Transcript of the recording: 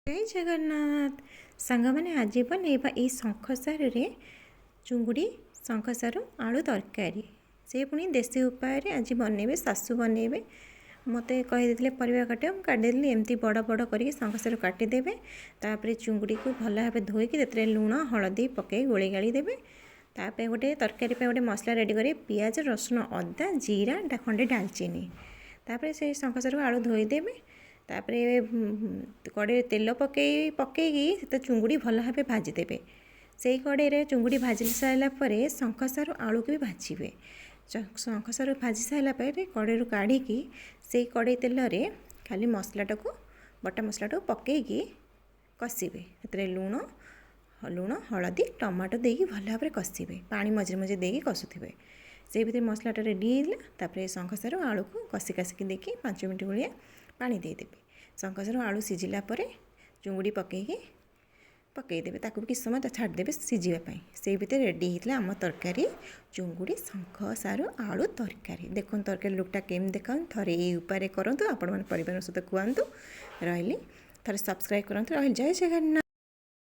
ଜୟ ଜଗନ୍ନାଥ ସାଙ୍ଗମାନେ, ଆଜି ବନେଇବା ଏଇ ଶଙ୍ଖ ସାରୁରେ ଚୁଙ୍ଗୁଡ଼ି, ଶଙ୍ଖ ସାରୁ ଆଳୁ ତରକାରୀ। ସେ ପୁଣି ଦେଶୀ ଉପାୟରେ ଆଜି ବନେଇବେ, ଶାଶୁ ବନେଇବେ। ମୋତେ କହିଦେଇଥିଲେ ପରିବା କାଟିବ, ମୁଁ କାଟିଦେଲି। ଏମିତି ବଡ଼ ବଡ଼ କରିକି ଶଙ୍ଖ ସାରୁ କାଟିଦେବେ। ତାପରେ ଚୁଙ୍ଗୁଡ଼ିକୁ ଭଲ ଭାବେ ଧୋଇକି ସେଥିରେ ଲୁଣ ହଳଦୀ ପକାଇ ଗୋଳେଇ ଗାଳି ଦେବେ। ତା ପାଇଁ ଗୋଟେ ତରକାରୀ ପାଇଁ ଗୋଟେ ମସଲା ରେଡ଼ି କରି ପିଆଜ, ରସୁଣ, ଅଦା, ଜିରା, ଖଣ୍ଡେ ଡାଲଚିନି। ତାପରେ ସେଇ ଶଙ୍ଖ ସାରୁ ଆଳୁ ଧୋଇଦେବେ। ତାପରେ କଡ଼େଇରେ ତେଲ ପକାଇକି ସେଥିରେ ଚୁଙ୍ଗୁଡ଼ି ଭଲ ଭାବେ ଭାଜିଦେବେ। ସେଇ କଡ଼େଇରେ ଚୁଙ୍ଗୁଡ଼ି ଭାଜି ସାରିଲା ପରେ ଶଙ୍ଖ ସାରୁ ଆଳୁକୁ ବି ଭାଜିବେ। ଶଙ୍ଖ ସାରୁ ଭାଜି ସାରିଲା ପରେ କଡ଼େଇରୁ କାଢ଼ିକି ସେଇ କଡ଼େଇ ତେଲରେ ଖାଲି ମସଲାଟାକୁ, ବଟା ମସଲାଟାକୁ ପକାଇକି କଷିବେ। ସେଥିରେ ଲୁଣ, ହଳଦୀ, ଟମାଟୋ ଦେଇକି ଭଲ ଭାବରେ କଷିବେ। ପାଣି ମଝିରେ ମଝିରେ ଦେଇକି କଷୁଥିବେ। ସେଇ ଭିତରେ ମସଲାଟା ରେଡ଼ି ହେଇଗଲା। ତାପରେ ଶଙ୍ଖ ସାରୁ ଆଳୁକୁ କଷି କାଷିକି ଦେଇକି 5 ମିନିଟ୍ ଭଳିଆ ପାଣି ଦେଇଦେବେ। ଶଙ୍ଖ ସାରୁ ଆଳୁ ସିଝିଲା ପରେ ଚୁଙ୍ଗୁଡ଼ି ପକାଇଦେବେ। ତାକୁ ବି କିଛି ସମୟ ଛାଡ଼ିଦେବେ ସିଝିବା ପାଇଁ। ସେଇ ଭିତରେ ରେଡ଼ି ହେଇଥିଲା ଆମ ତରକାରୀ, ଚୁଙ୍ଗୁଡ଼ି ଶଙ୍ଖ ସାରୁ ଆଳୁ ତରକାରୀ। ଦେଖନ୍ତୁ ତରକାରୀ ଲୁକ୍ଟା କେମିତି ଦେଖାଯାଉଛି। ଥରେ ଏଇ ଉପାୟରେ କରନ୍ତୁ, ଆପଣମାନେ ପରିବାର ସହିତ ଖୁଆନ୍ତୁ। ରହିଲି, ଥରେ ସବସ୍କ୍ରାଇବ୍ କରନ୍ତୁ। ରହିଲି, ଜୟ ଜଗନ୍ନାଥ।